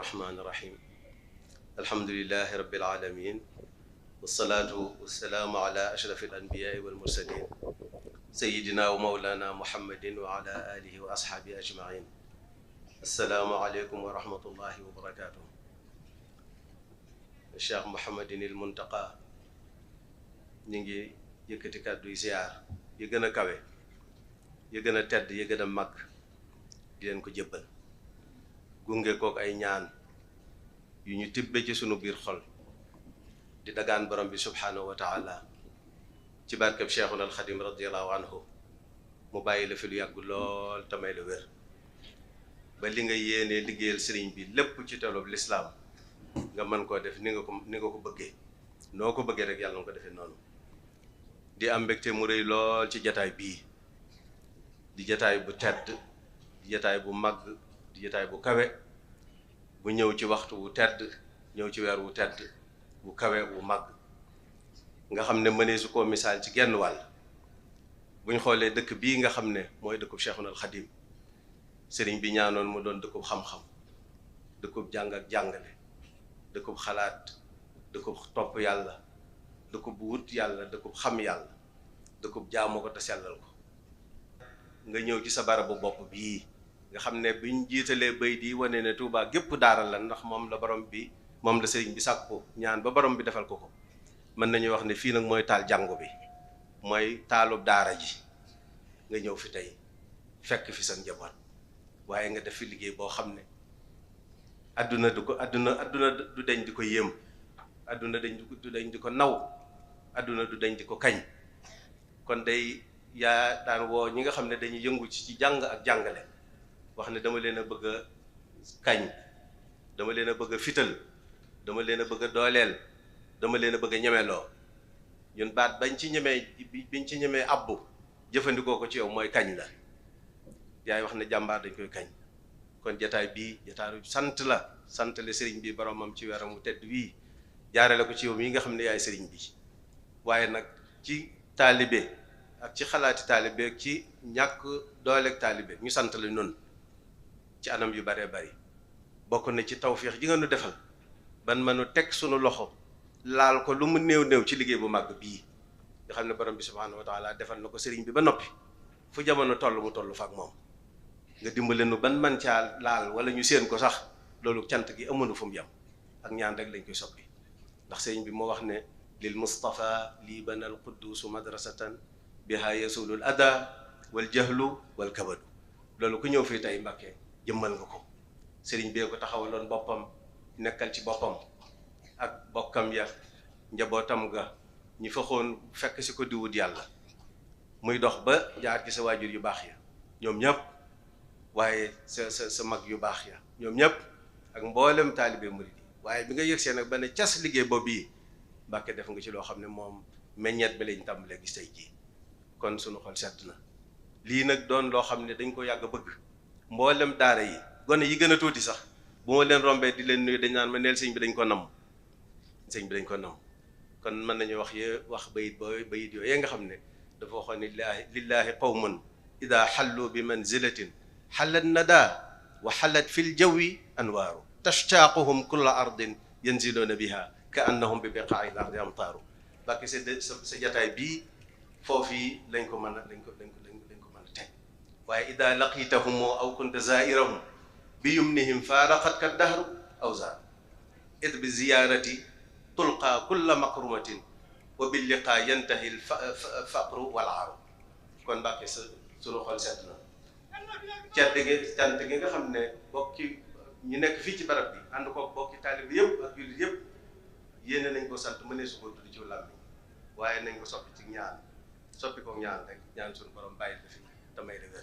الرحمن الرحيم الحمد لله رب العالمين والصلاة والسلام على أشرف الأنبياء والمرسلين سيدنا ومولانا محمد وعلى آله وأصحابه أجمعين السلام عليكم ورحمة الله وبركاته الشيخ محمد المنتقى نيجي يكتي كادو زيار yi gën a kawe yi gën a tedd yi gën a mag di leen ko jébbal gunge kook ay ñaan yu ñu tibbe ci sunu biir xol di dagaan borom bi subhanahu wa taala ci barkeb cheikhuna alxadim radiallahu anhu mu bàyyi la fi lu yàgg lool tamay la wér ba li nga yéenee liggéeyal sëriñ bi lépp ci toloob lislaam nga mën koo def ni nga ko bëggee noo ko bëggee rek yàlla nga ko defee noonu di am mbégte mu rëy lool ci jataay bii di jataay bu tedd di jataay bu mag di jataay bu kawe bu ñëw ci waxtu wu tedd ñëw ci weer wu tedd bu kawe wu mag nga xam ne mënee su koo misaal ci genn wàll buñ xoolee dëkk bii nga xam ne mooy dëkkub Cheikhul Khadim sëriñ bi ñaanoon mu doon dëkkub xam-xam dëkkub jàng ak jàngale dëkkub xalaat dëkkub topp yàlla dëkkub wut yàlla dëkkub xam yàlla dëkkub jaamu ko te sellal ko nga ñëw ci sa barabu bopp bii nga xam ne biñ jiitalee bay di wane ne Tuubaa gépp daara la ndax moom la sëriñ bi sàkku ñaan ba borom bi defal ko mën nañu wax ne fii nag mooy taal jàngu bi mooy taalub daara ji nga ñëw fi tey fekk fi sa njaboot waaye nga def fi liggéey boo xam ne adduna du deñ di ko yéem adduna du deñ di ko naw adduna du deñ di ko kañ kon day yaa daan woo ñi nga xam ne dañuy yëngu ci jàng ak jàngale wax ne dama leen a bëgg a kañ dama leen a bëgg a fital dama leen a bëgg a dooleel dama leen a bëgg a ñemeloo ñun baat biñ ci ñemee abbu jëfandikoo ko ci yow mooy kañ la yaay wax ne jàmbaar dañ koy kañ kon jataay bii jataayu sant la sëriñ bi boromam ci weeram mu tedd wii jaarale ko ci yow mii nga xam ne yaay sëriñ bi waaye nag ci taalibe ak ci xalaati taalibe ak ci ñàkk dooleeg taalibe ñu sant la noonu ci anam yu baree bari bokk na ci tawféex ji nga nu defal ban mënu teg sunu loxo laal ko lu mu néew ci liggéey bu màgg bii nga xam ne borom bi subhaanahu wa taala defal na ko sëriñ bi ba noppi fu jamono toll mu toll fa ak moom nga dimbale nu ban man caa laal wala ñu séen ko sax loolu cant gi amoon fu mu yem ak ñaan rek lañ koy soppi ndax sëriñ bi moo wax ne lil Mustafa lii banal qudduusu madrasatan biha yasulul ada wal jahlu wal kabadu loolu ku ñëw fii tey Mbàkke jëmmal nga ko sëriñ bee ko taxawaloon boppam nekkal ci boppam ak bokkam ya njabootam ga ñi faxoon fekk si ko diwut yàlla muy dox ba jaar ci sa waajur yu baax ya ñoom ñëpp waaye sa mag yu baax ya ñoom ñëpp ak mboolem taalibe murid yi waaye bi nga yëgsee nag ba ne cas liggéey boobu yi Mbàkke def nga ci loo xam ne moom meññeet bi lañ tàmbalee gis tey jii kon sunu xol sedd na lii nag doon loo xam ne dañ ko yàgg bëgg mboolem daara yi gone yi gën a tuuti sax bu ma leen rombee di leen nuyu dañ naan ma neel sëñ bi dañ ko nam kon mën nañu wax bayit yooyu nga xam ne dafa waxoon ne lillahi qawmun ida xallu bi manzilatin xallat nada wa xallat fi l jawi anwaaru tashtaaquhum kulla ardin yanziluuna biha ka annahum bi biqaa'i l ardi amtaaru Mbàkke sa jataay bii foofii lañ ko mën a teg waaye ida laqitahum aw kunta zairahum bi yumnihim faaraqat ka dahru aw zaar id bi ziyarati tulqa kulla makrumatin wa bil liqa yantahi l faqru wal aaru kon Mbàkke sunu xol sedd na cant gi nga xam ne bokki ñu nekk fii ci barab bi ànd ko bokki taalib yëpp ak jullit yëpp yéene nañ ko sant mënee su ko tudd ci làmmiñ waaye nañ ko soppi ci ñaan soppi ko ñaan rek ñaan suñu borom bàyyi la fi te may la wér